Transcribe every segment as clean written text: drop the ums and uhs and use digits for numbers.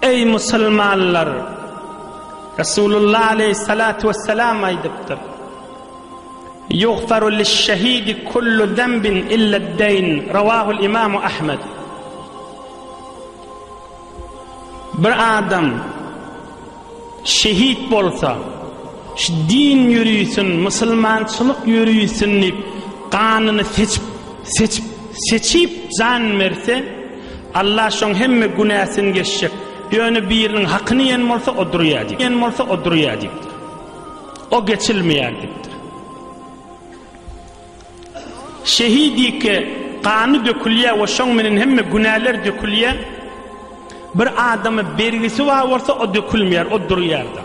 Eý musulmanlar! Resulullah aleýhissalatu wessalam aýdypdyr. Ýugfaru liş-şehidi kullu zenbin illa-d-deýn. Rawahul Imamu Ahmed. Bir adam şehit bolsa, şu din ýörisin, musulmançylyk ýörisin diýip, ganyny seçip, seçip, seçip jan berse, Allah şoň hemme günäsini geçjek. Ýöne biriniň hakyny iýen bolsa, o durýar diýip. Iýen bolsa, o durýar diýipdir. O geçilmeýär diýipdir. Şehidike gany dökülýär we şoň menen hemme günäler dökülýär. Bir adama bergisi bar bolsa o dökülmeýär, o durýar-da.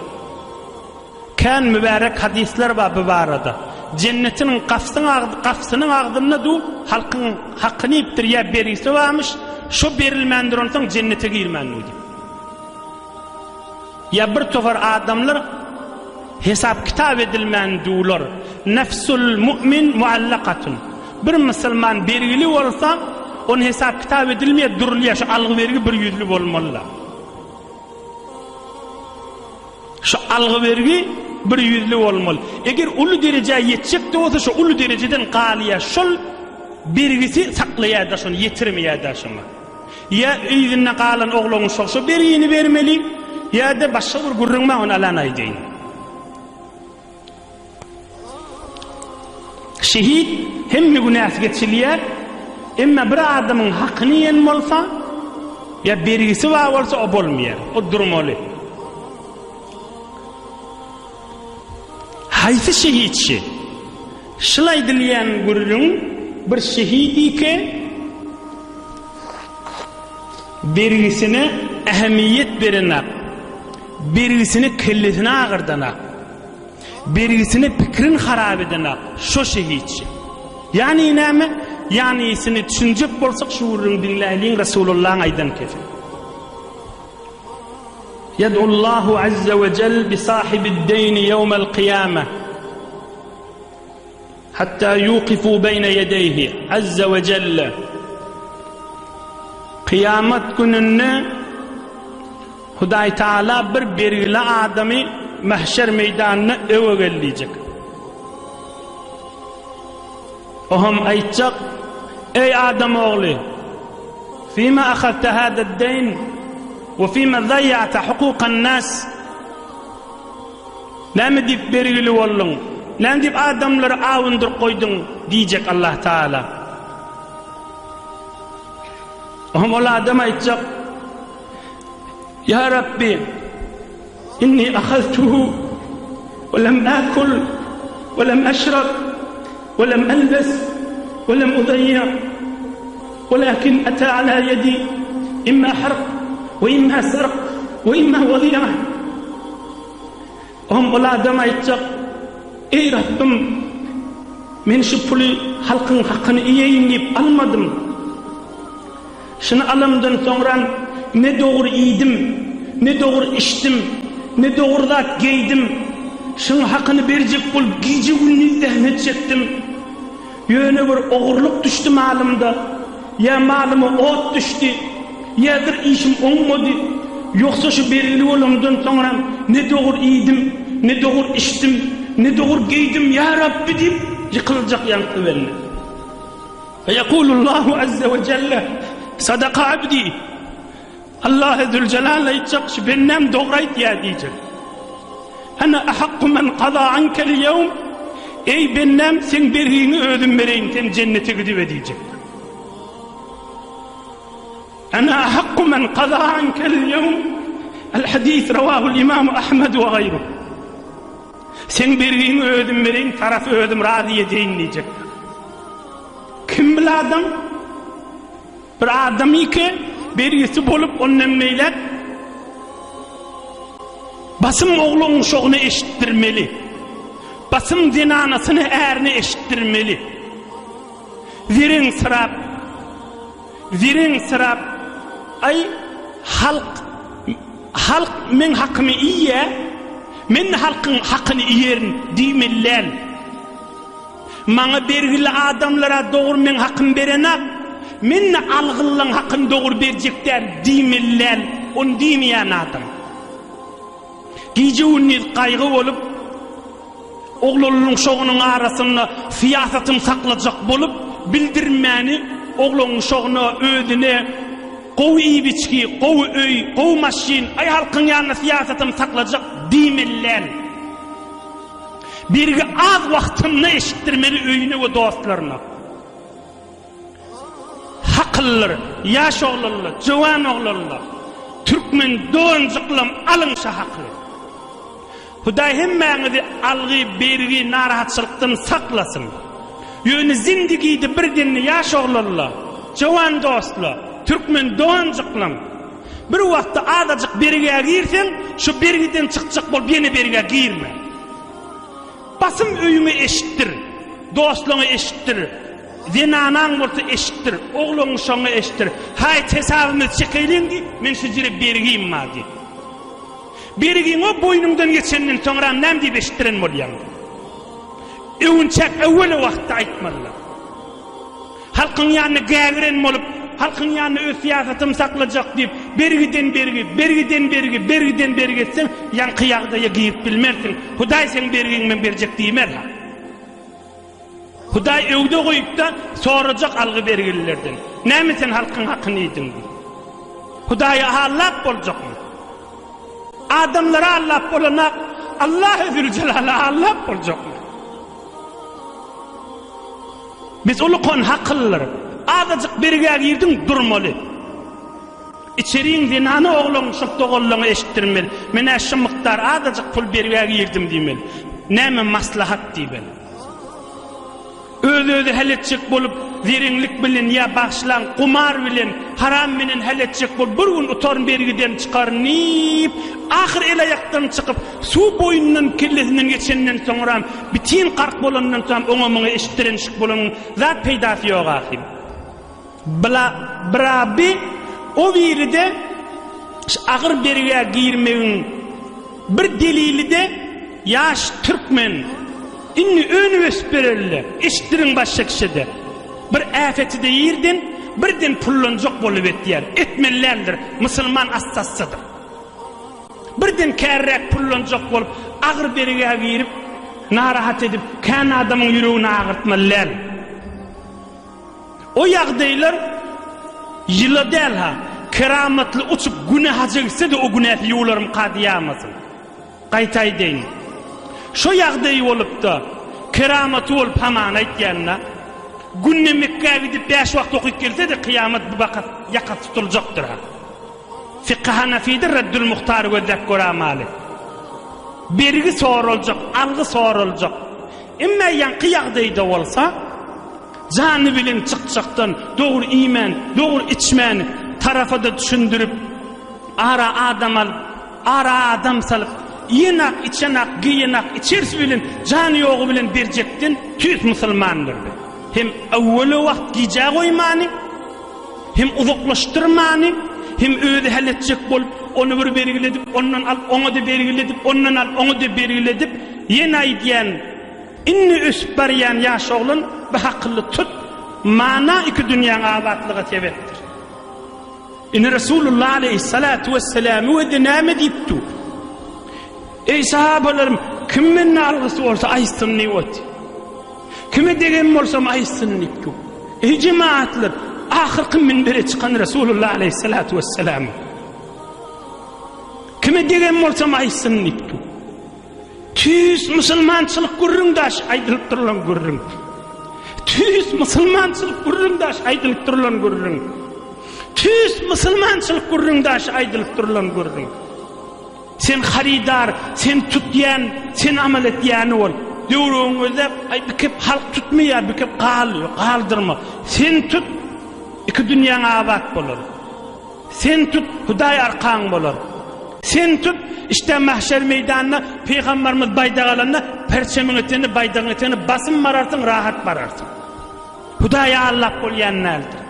Kän mübärek hadyslar bar bu barada. Jennetiniň gapsyň gapsynyň agzynda du halkyň hakyny iýipdir ýa bergisi barmyş, şo berilmän duransoň jennete girmän du diýip. Ýa bir topar adamlar hesap-kitap edilmän dular. Nefsul mu'min muallakatun. Bir musulman bergili bolsa, ony hesap-kitap edilmeýär, durulýar. Şu algy-bergi bir ýüzli bolmaly-da. Şu algy-bergi bir ýüzli bolmaly. Eger uly derejä ýetjek-de bolsa, şu uly derejeden galýar. Şol bergisi saklaýar-da şony, ýetirmeýär-de şoňa. Ýa yzynda galan oglaňyň şo-şo bergini bermeli, ýa-da başga bir gürrüň bar, ony alan aýdaýyn. Şehit hemme günäsi geçilýär, emma bir adamyň hakyny iýen bolsa, ýa bergisi bar bolsa, o bolmaýar, o durmaly. Haýsy şehitçi? Şul aýdylýan gürrüň bir şehidike bergisine ähmiýet berenak, bergisine kellesini agyrdanak, bergisine pikrin harap edenak şo şehitçi. Ýagny näme? Ýanysyny düşünjek bolsak şu gürrüňi diňläýliň Resulullahyň aýdan kesi. Ýed'ullahu azze we jel bi sahibid-deýni ýewmel kyýame. Hatta ýukifu beýne ýedeýhi azze we jelle. Kyýamat gününde Hudaý Taala bir bergili adamy mahşer meýdanynda öwe gel diýjek. O hem aýtjak, Eý adam ogly, fima ahazte hâzed-deýn we fima zaýýa'te hukukan-nas? Näme diýip bergili bolduň? Näme diýip adamlary awundyryp goýduň? diýjek Allah Taala. Oňa ol adam aýtjak, Ýa Rabbi, inni ahaztuhu we lem akul we lem eşrab we lem elbes we lem udaýýa welakin ata ala ýedi imma hark we imma sark we imma wadiýa. Oňa ol adam aýtjak, Eý Rabbym, men şu puly halkyň hakyny iýeýin diýip almadym. Şuny alamdan soňram ne dogry iýdim, ne dogry içdim, ne dogry zat geýdim. Şuň hakyny berjek bolup gije-gündiz zähmet çekdim. Ýöne bir ogurlyk düşdi malymda, ýa malyma ot düşdi, ýa bir işim oňmady. Ýogsa şu bergili bolamdan soňram ne dogry iýdim, ne dogry içdim, ne dogry geýdim, ýa Rabbi diýip ýykyljak ýaňky bende. Feýekulullahu azze we jelle, Sadaka abdi. Allahy Züljelal aýtjak, şu bendäm dogry aýtýar diýjek. Ana ahakku men kaza ankel ýewm, Eý bendäm, seň bergiňi özüm bereýin, sen jennete gidibe diýjek. Ana ahakku men kaza ankel ýewm, El hadis rawahul imamu Ahmed we gaýruh. Seň bergiňi özüm bereýin, tarapy özüm razy edeýin diýjek. Kim bil adam? Bir adamyky bergisi bolup ondan beýläk basym ogluň uşagyna eşitdirmeli. Basym zenanasyna ärine eşitdirmeli. Zereň syrap, zereň syrap, aý halk halk meň hakymy iýýä, men halkyň hakyny iýerin diýmeli däl. Maňa bergili adamlara dogry meň hakym berenak, men-de algyllaň hakyny dogry berjek däl diýmeli däl. ony diýmeýän adam. Gije-gündiz gaýgy bolup, oglanlyň şogunyň arasynda syýasatyny saklajak bolup, bildirmäni oglanlyň şoguna, özüne gowy iýip-içgi, gowy öý, gowy maşyn, aý halkyň ýanynda syýasatyny saklajak diýmeli däl. Bergi az wagtynda eşitdirmeli öýüne we dostlaryna. Hakyldyr, ýaş oglanlar, jowan oglanlar, türkmen doganjyklam alyň şa haky. Hudaý hemmäňizi algy, bergi, narahatçylykdan saklasyn. Ýöne zindigide birdenli ýaş oglanlar, jowan dostlar, türkmen doganjyklam, bir wagtda azajyk bergä girseň, şo bergiden çykjak bolup ýene bergä girme. Basym öýüňe eşitdir, dostlaňa eşitdir, zenanaň bolsa eşitdir, oglaňy şoňa eşitdir. Haýt hesabymyzy çekeýliň diý, men şu jire bergim bar diý. Bergiň o boýnuňdan geçenden soňram näme diýip eşitdiren bolýaň? Öwünçäk öwwele wagtda aýtmalylar. Halkyň ýanynda gägiren bolup, halkyň ýanynda öz syýasatymy saklajak diýip, bergiden bergi, bergiden bergi, bergiden bergi etseň, ýaňky ýagdaýa girip bilmersiň. Hudaý seň bergiňi men berjek diýmez-ha. Hudaý öwde goýup-da, sorajak algy-bergililerden. Näme sen halkyň hakyny iýdiň diýip. Hudaýa allap boljakmy? Adamlara allap bolanak, Allahy Züljelala allap boljakmy? Biz ulukan hakyldyr. Azajyk bergä girdiň, durmaly. Içeriň zenany oglan şol doganlaňa eşitdirmeli. Men-ä şu mukdar azajyk pul bergä girdim diýmeli. Näme maslahat diýmeli. Öz-özi hal etjek bolup, zereňlik bilen ýa bagyşlaň, gumar bilen, haram menen hal etjek bolup, bir gün utaryn bergiden çykaryn diýip, ahyr el-aýakdan çykyp, suw boýundan kellesinden geçenden soňram, bitin gark bolandan soňam oňa-muňa eşitdirenşik bolanyň zat peýdasy ýok ahym. Bla birabi o biri-de şu agyr bergä girmegiň bir delili-de ýaş türkmen indi önüp-ösüp bereli-le, eşitdiriň başga kişä-de. Bir äpeti-de ýerden birden pullanjak bolup etýär. Etmeli däldir, musulman assa-assadyr. Birden kärräk pullanjak bolup, agyr bergä girip, narahat edip, kän adamyň ýüregini agyrtmaly däl. O ýagdaýlar ýyla däl-ha, keramatly uçup güne haja gitse-de o günäsi ýuwlarmyka diýýämasyn. Gaýta aýdaýyn. Şo ýagdaý bolup-da, keramaty bolup hamana aýtýan-da, günde Mekgä gidip bäş wagt okyp gelse-de kyýamat bu baka ýakasy tutuljakdyr-ha. Fykhy Hanafide Reddül Muhtary gözläp göramaly. Bergi soraljak, algy soraljak. Emme ýaňky ýagdaýda bolsa, jany bilen çykjakdan dogry iýmän, dogry içmän, tarapa-da düşündirip, ara adam alyp, ara adam salyp, iýenak, içenak, geýenak, içersi bilen, jany ýogy bilen berjekden tüýs musulmandyr. Hem öwwele wagt gijä goýmany, hem uzaklaşdyrmany, hem özi hal etjek bolup, ony bir bergiledip, ondan alyp, oňa-da bergiledip, ondan alyp, oňa-da bergiledip, ýene aýdýan, indi ösüp barýan ýaş oglan, bu hakyly tut, mana iki dünýäň abatlyga sebepdir. Ine Resulullah aleýhissalatu wesselamy wede näme diýipdi? Eý sahabalarym, kim mende algysy bolsa aýtsyn diýip otyr. Kime degen bolsam aýtsyn diýip. Eý jemaatlar, ahyrky minbere çykan Resulullah aleýhissalatu wesselam. Kime degen bolsam aýtsyn diýip. Tüýs musulmançylyk gürrüň daş aýdylyp durulan gürrüň. Tüýs musulmançylyk gürrüň daş aýdylyp durulan gürrüň. Tüýs musulmançylyk gürrüň daş aýdylyp durulan gürrüň. Sen harydar, sen tutýan, sen amal etýäni bol. Döwrüňi gözläp, aý bikep halk tutmaýar, bikep galýar, galdyrma. Sen tut, iki dünýäň abat bolar. Sen tut, Hudaý arkaň bolar. Sen tut, işte mahşer meýdanynda Pygambarymyz baýdak alanda, perçemiň etegine, baýdagyň etegine basym bararsyň, rahat bararsyň. Hudaýa allap bolýan däldir.